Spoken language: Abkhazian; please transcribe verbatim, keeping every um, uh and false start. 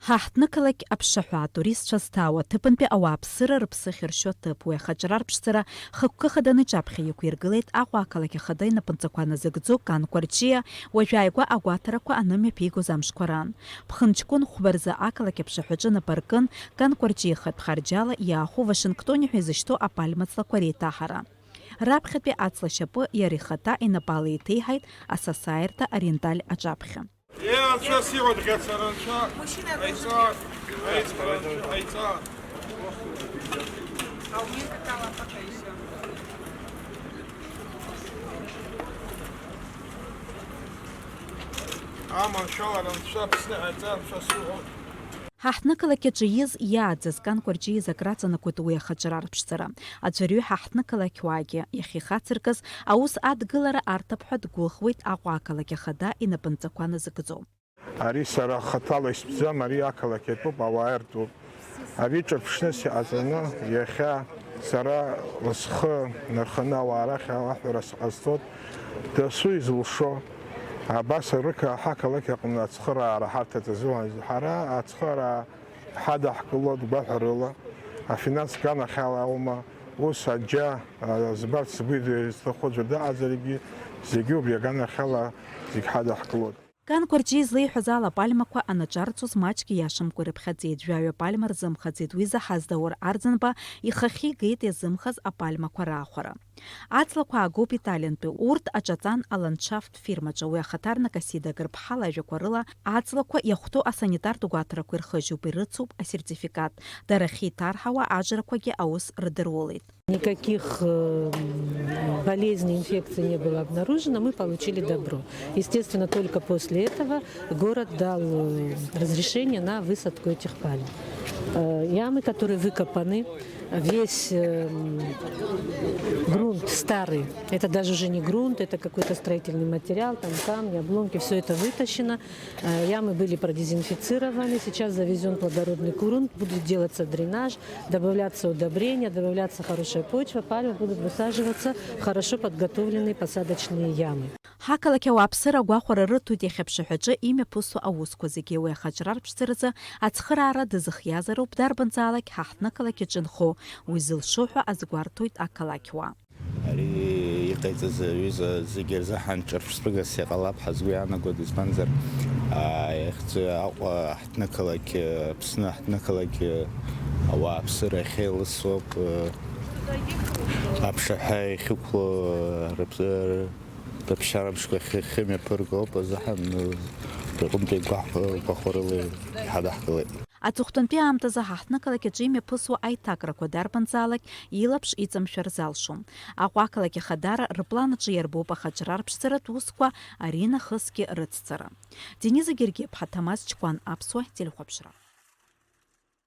Ҳа ҳҭнықалақь аԥшаҳәа атуристцәа зҭаау аҭыԥантәи ауааԥсыра рыԥсы ахьыршьо аҭыԥ, уи ахаҿра арԥшӡара хықәкы хаданы иҿаԥхьа иқәиргылеит Аҟәа ақалақь ахада инапынҵақәа назыгӡо Кан Кәарҷиа, уажәааигәа агәаҭарақәа анымҩаԥигоз амшқәа раан. Ԥхынҷкәын хәба рзы ақалақь аԥшаҳәаҿы нап аркын Кан Кәарҷиа ихатә харџьала иаахәо Вашингтони ҳәа изышьҭоу апальма ҵлақәа реиҭаҳара. Раԥхьатәи аҵла шьапы иара ихаҭа инапала еиҭеиҳаит асасааирҭа Ориенталь аҿаԥхьа. Е, анцәа сиҳәоит, ӷьаца, анцәа. Мужчина, ҟаиҵа, ҟаиҵа, анцәа, ҟаиҵа. А у меня какая лапа, ещё? Аманшәалара, анцәа, Аԥсны ҟаиҵа, анцәа сиҳәоит. Ҳа ҳҭнықалақь аҿы ииз иааӡаз Кан Кәарҷиа изы акраҵанакуеит уи ахаҿра арԥшӡара. Аӡәырҩы ҳа ҳҭнықалақьуаагьы иахьихацыркыз аус адгылара арҭап ҳәа дгәыӷуеит Аҟәа ақалақь ахада инапынҵақәа назыгӡо. Ари сара хаҭала истәӡам, ари ақалақь атәуп, ауаа иртәуп. Ари ҿырԥшны сиҟаҵаны, иахьа сара схы нарханы ауаа рахь аҳәара сҟазҵоит, дасу изылшо. Абас рықа ҳақалақь аҟны ацхыраара ҳарҭ аҵазуан. Ҳара ацхыраа ҳадаҳкылоит гәаҳәарыла, афинанс ганахьала аума, ус аџьа, а, збарц сгәы изҭаху аӡәыр дыҟаӡаргьы, зегьы убри аганахьала зегь ҳадаҳкылоит. Кан Кәарҷиа излеиҳәаз ала, апальмақәа анаҿарҵоз маҷк иашамкәа ирыԥхьаӡеит, жәаҩа пальма рзымхаӡеит, уи заҳаз Даур Арӡынба ихахьы игеит иазымхаз апальмақәа раахәара. Аҵлақәа аагоуп Италиантәи, урҭ аҿаҵан аландшафт фирмаҿы, уи ахаҭарнак Асида Гырԥҳа лажәақәа рыла, аҵлақәа иахәҭоу асанитартә гәаҭарақәа ирхыжьуп, ирыцуп асертификат, дара ахьеиҭарҳауа ажрақәагьы аус рдыруалеит. Никаких, э, болезней, инфекций не было обнаружено, мы получили добро. Естественно, только после этого город дал, э, разрешение на высадку этих пальм. Э, ямы, которые выкопаны, весь, э, м, грунт старый, это даже уже не грунт, это какой-то строительный материал, там камни, обломки, всё это вытащено. Э, ямы были продезинфицированы, сейчас завезён плодородный грунт, будет делаться дренаж, добавляться удобрения, добавляться хорошая почва, пальмы будут высаживаться в хорошо подготовленные посадочные ямы. Ҳақалақь ауааԥсыра агәахәара рыҭоит иахьа аԥшаҳәаҿы имҩаԥысуа аусқәа зегьы, уи ахаҿра арԥшӡаразы ацхыраара дазыхиазароуп, дарбанзаалак ҳа ҳҭнықалақь аҿы инхо, уи зылшо ҳәа азгәарҭоит ақалақьуаа. Ари иҟаиҵаз аҩыза зегьы рзы ҳанҿарԥштәыгас иҟалап ҳәа сгәы иаанагоит, избанзар, аа, иахьӡы Аҟәа ҳҭнықалақь, Аԥсны ҳҭнықалақь ауааԥсыра иахьеилысуоуп, аԥшаҳәа иахьықәлоу рыԥ-, рыԥсшьара мшқәа ахьы-, ахьымҩаԥырго ауп азыҳәан, рҟынтәи гәаҳ-, гәахәарыла иҳадаҳкылеит. Аҵыхәтәантәи аамҭазы ҳаҳҭнықалақь аҿы имҩаԥысуа аиҭакрақәа дарбанзаалак илаԥш иҵамшәар залшом. Аҟәа ақалақь ахадара рыплан аҿы иарбоуп ахаҿра арԥшӡаратә усқәа аринахысгьы рыцҵара. Дениза Гергиаԥҳа, Ҭамаз Чкәан, Аԥсуа телехәаԥшра.